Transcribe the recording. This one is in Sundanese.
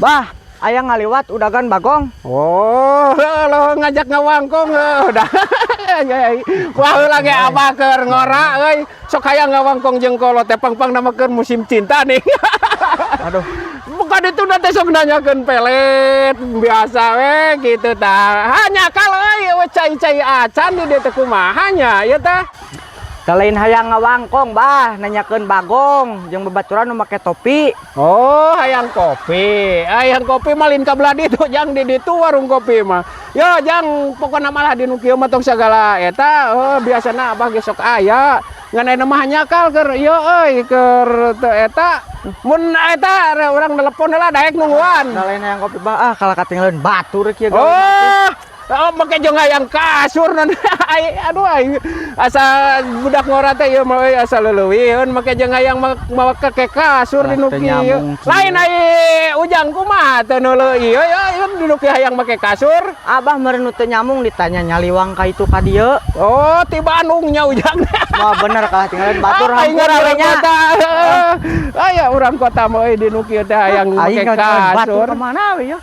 Bah, aya ngaliwat udagan Bagong. Oh, lo ngajak ngawangkong udah. Wah, lagi apa keur ngora euy. Sok hayang ngawangkong jeung kolot teh pang-pang namakeun musim cinta nih. Aduh, Bukan itu nanti sok nanyakeun pelet biasa we gitu tah. Hanya kalau euy we cai-cai acan di dieu teh kumaha nya ieu teh. Da lain hayang ngawangkong, Bah, nanyakeun Bagong jeung babaturan nu make topi. Oh, hayang kopi. Hayang kopi mah lain ka belah ditu, jang di ditu warung kopi mah. Yo, jang pokona malah di nu kieu mah tong sagala eta, oh, biasana abah ge sok aya. Ngan ayeuna mah nyakal keur ieu euy, keur teu eta. Mun eta urang telepon lah daek nungguan. Da lain hayang kopi, Bah, ah kalah katinggalan batur kieu gawe. Oh, make jeung hayang kasur non. Ai, aduh ai. Asa budak ngora teh ieu mah euy asa leuwihkeun make jeung hayang mawa ke kasur di Lah, nu teu kieu. nyambung kieu. Lain ai Ujang kumaha teh nu leuwih ieu ya ieu di nu kieu hayang make kasur. Abah meureun nu teu nyambung ditanya nyaliwang ka itu ka dieu. Oh, ti Bandung nya Ujang. Wah, bener kalah tinggalin batur Ah, aing hampura urang we nya. kota. Aya urang kota mah euy di nu kieu teh hayang make Aing kalah batur kasur. kemana we ya?